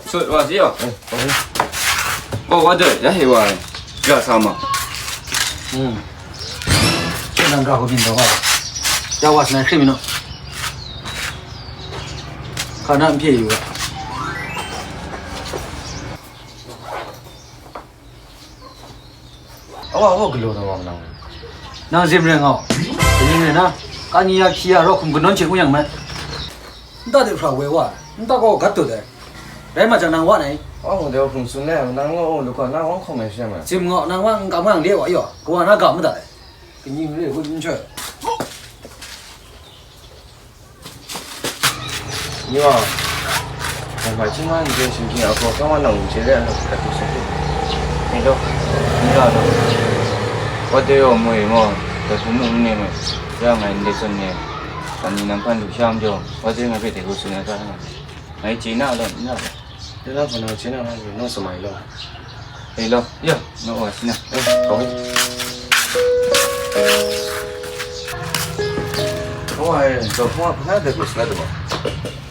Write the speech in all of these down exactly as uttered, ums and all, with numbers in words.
Sut wa si yaw. Gaw wa doi, ya hei wa ai. Ga sa ma. Hmm. Sut nang ga hku byin taw nga. Ya wa sanai hkri mi naw. Hka na n hpye yu ga. Awa, awa, galaw na wa nang. Nang zim rai nga u. Kaning rai na, kani ya hkyi ya raw hkum kanawn hte ngu yang mai. Nta de hpra woi wa, nta gaw gat dut ai. Rai ma jang nang wa nai. Wa hku de hkum tsun le, nang nga u lu hkawt na wang hkawm ai she ma. Zim nga u, nang wa n kam nga n le wa yaw, kawa na ga ma dat ai. Kaning re hku n choi. Ni wa, nang hpa htingnu n chye shingkying a hkraw kang wa nang n chye re ai lam hkrat hku seng hku. Ni law, ni la law. Wa de yaw moi maw, dai hku mu n ni moi, ya ngai ndai zawn ni, kani nam hpan lu sha majaw, wa de ngai hpe dai hku tsun ai hkra nga. Ngai chye na law, n na law. Dai na hpa nang chye na nga, nang sa mai law. Ei law, ya, naw wa si na. Eh, kawng. Kawng ai, zaw hpung a hpa dai hku si na daba.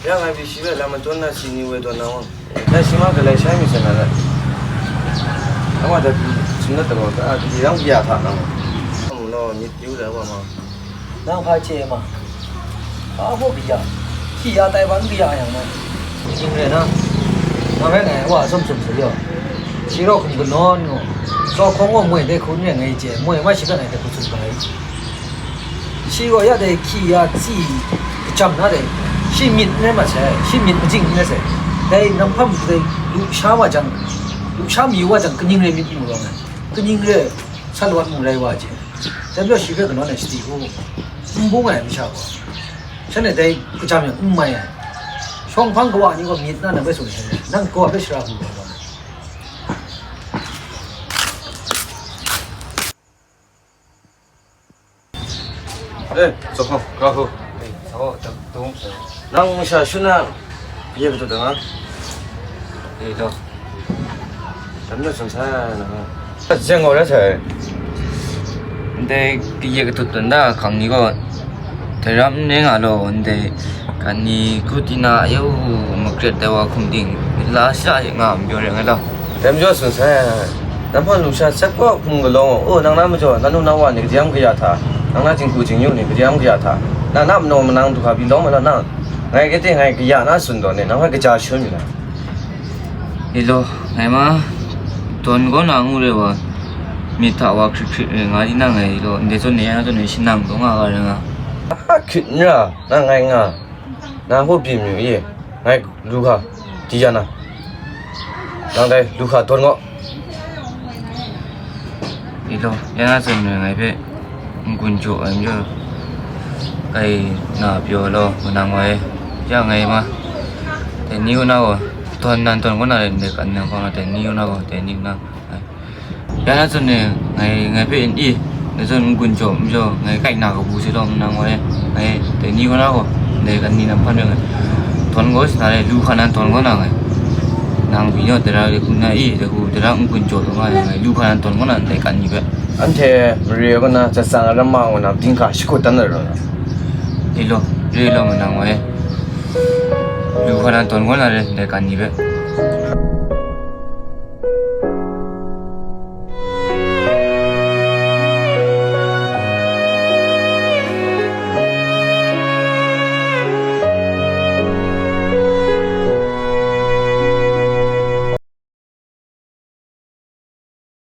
Ya ngai pyi shi hpe lam matun na si ni woi tawn na wang. Dai shi ma galai shai mi sa na rai. Kawng ai dai hku si na daba, ka a, dai yang ya hta na wang. Amu law, myit pyu dai wa ma. Nang hpa chye ma? Hpa hpaw kaya, hkyi ya tai wa n kaya yang ngai. Kaning rai na, nang rai ngai wa sum sum sa yaw. Shi raw hkum kanawn ngu, zaw hkawng gaw moi dai hku n rai ngai chye, moi ma shi gat ngai dai hku tsun ga ai. Shi gaw ya dai hkyi ya tsi kachyam na dai, shi myit n rai mat sai, shi myit majing n rai sai. Dai nam hpam dai lusha wa jang, lusha mayu wa jang, kaning rai myit mu rawng ai, kaning rai sa lawt mu rai wa chye. Dai majaw shi hpe kanawn ai sadi u, n bung ai masha gaw, shanhte dai kachyam yang n mai ai. Shawng hpang kawa ni gaw myit na nang hpe tsun ai shanhte, nang kawa hpe shara hku rawt ai. Eh, Zaw Hkawng, ga hku. Eh, sa gaw, dang, dang, sa. Nang masha shun na, ye katut dang a? Eh, dang. Dam na tsun sai na. Zeng gaw rai sai. Ndai kaye katut tun da hkang ni gaw, dai ram n ning nga law, ndai kani hku tina, ayu, magret dai wa hkum ting, myit la shara e nga majaw rai nga law. Dai majaw tsun sai, nang hpang lusha sat kaw hkum galaw, o, nang na majaw, na nu na wa ni kadai ram kaya hta, nang na jinghku jingyu ni kadai ram kaya hta, na na manaw manang du hkra pyi lawm ai law, nang, ngai kade ngai kaya na tsun tawn ni, nang hpe kaja shun mi na? Ilo, ngai ma, tawn kaw na ngu re wa, myit hta wa hkrit hkrit re nga di na ngai lo, ndai zawn ni ya na zawn ni shinang taw nga ga re nga. Aha hkrit n ra, na ngai nga, na hpaw byin mayu e, ngai lu hka, di ya na. Nang dai lu hka tawn gaw. Ilo, ya na zawn ni ngai hpe n-gun jaw ai majaw, kai na pyaw law, manang wa e, ya ngai ma, dai ni kaw na gaw, tawn nan tawn kaw na rai ndai kan nang kaw na, dai ni kaw na gaw, dai ni kaw na, ai. Ya na zawn ni ngai, ngai hpe n i, dai zawn n-gun jaw majaw, ngai kai na kabu se law, manang wa e, ngai, dai ni kaw na gaw, ndai kan ni na hpan rai ngai, tawn gaw si na rai, lu hka nan tawn kaw na ngai, nang byin yaw, dara de hku na i, dai hku, dara n-gun jaw taw nga ai, ngai, lu hka nan tawn kaw na ndai kan ni hpe. Anhte mare kaw na, Tsatsang a ramma kaw na, dinghka shakut dan na rawt na. Re law, re law, manang wa e. Lu hka nan tawn kaw na re, ndai kan ni hpe.